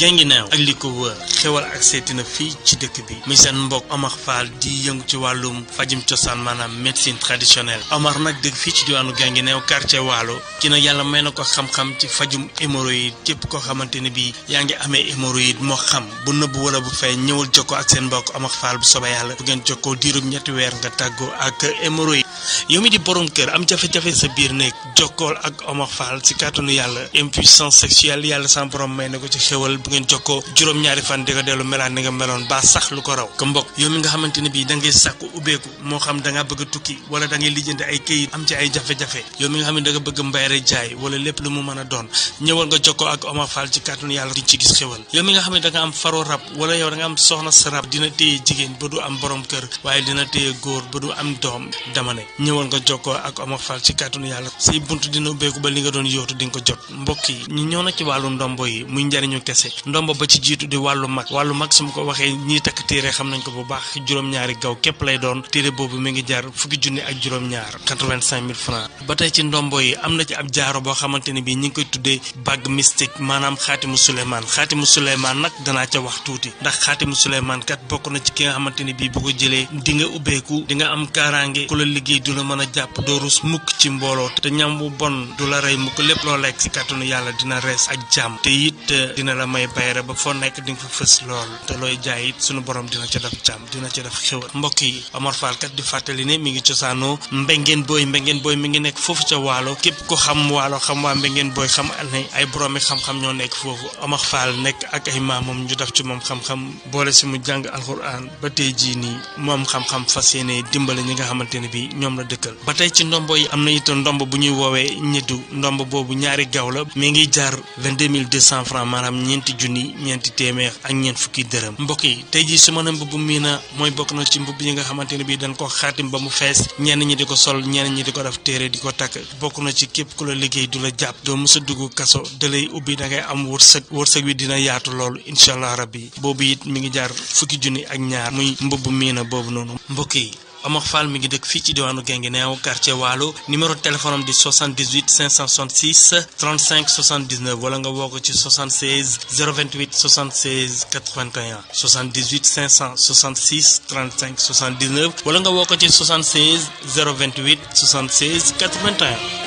Guinguinéo ak li ko wër xewal ak seeti na fii ci dëkk bi mi seen mbokk Omar Fall di yëngu ci wàllum fajum cosaan maanaam médecine traditionnelle. Omar nag dëkk fii ci diwaanu Guinguinéo quartier Waalo ki nag yàlla may na ko xam-xam ci fajum hémorroïde képp koo xamante ne bii yaa ngi amee hémorroïde moo xam bu nëbb wala bu fay ñëwal jokkoo ak seen mbokk Omar Fall bu soobee yàlla bu ngeen jokkoo diirub ñetti weer nga tàggoo ak hémorroïde. yow mi di borom kër am jafe-jafe sa biir néeg jokkool ak Omar Fall ci kàttanu yàlla impuissance sexuelle yàlla sa borom may na ko ci xewal bu ngeen jokkoo juróom-ñaari fan di nga dellu melaat ni nga meloon ba sax lu ko raw ko mbokk yow mi nga xamante ne bii da ngay sàkku ubbeeku moo xam da nga bëgg a tukki wala da ngay lijjanti ay këyit am ci ay jafe-jafe yow mi nga xam ne da nga bëgg mbayre jaay wala lépp lu mu mën a doon ñëwal nga jokkoo ak Omar Fall ci kàttanu yàlla di ci gis xewal yow mi nga xam ne da nga am faro rab wala yow da nga am soxna sa rab dina téye jigéen ba du am borom kër waaye dina téye góor ba du am doom dama ne ñëwal nga jokkoo ak Omar Fall ci kàttanu yàlla say bunt dina ubbeeku ba li nga doon yóotu di nga ko jot mbokk yi ñu ñëw nag ci wàllu ndombo yi muy njariñu kese ndombo ba ci jiitu di wàllu mag su ma ko waxee ñii takk téere xam nañ ko bu baax juróom-ñaari gaw képp lay doon téere boobu mi ngi jar fukki junni ak juróom-ñaar 85 000 francs ba tey ci ndombo yi am na ci ab jaaro boo xamante ne bii ñi ngi koy tuddee bague mystique maanaam xaatimu Suleymaan nag danaa ca wax tuuti ndax xaatimu Suleymaan kat bokk na ci ki nga xamante ne bii bu ko jëlee di nga ubbeeku di nga am kaaraange ku la liggéey du la mën a jàpp doo rus mukk ci mbooloo te ñam bu bon du la rey mukk lépp loo lekk ci kàttanu yàlla dina rees ak jàmm te it dina la may bayre ba foo nekk di nga fa fës lool te looy jaay it sunu borom dina ca def jàmm dina ca def xewal mbokk yi Omar Fall kat di fàttali ne mi ngi cosaanoo mbengeen booy mi ngi nekk foofu ca Waalo képp ko xam Waalo xam waa mbengeen booy xam ne ay boroomi xam-xam ñoo nekk foofu Omar Fall nekk ak ay maamam ñu def ci moom xam-xam boole si mu jàng alxuraan ba tey jii nii moom xam-xam fas yéene dimbale ñi nga xamante ne bi ñoom la dëkkal ba tey ci ndombo yi am na itam ndombo bu ñuy woowee ñeddu ndombo boobu ñaari gaw la mi ngi jar 22 200 francs maanaam ñeenti junni ñeenti téeméer ak ñeent fukki dërëm mbokk yi tey jii su ma ne mbubb mii na mooy bokk na ci mbubb yi nga xamante ne bii dañ ko xaatim ba mu fees ñenn ñi di ko sol ñenn ñi di ko def téere di ko takk bokk na ci képp ku la liggéey du la jàpp doo mës a dugg kaso da lay ubbi da ngay am wërsëg wi dina yaatu loolu incha allah rabbi boobu it mi ngi jar fukki junni ak ñaar muy mbubb mii na boobu noonu mbokk yi Omar Fall mi ngi dëkk fii ci diwaanu Guinguinéo quartier Waalo numéro téléphone am di 78 566 35 79 wala nga woo ko ci 76 028 76 81 78 566 35 79 wala nga woo ko ci 76 028 76 81.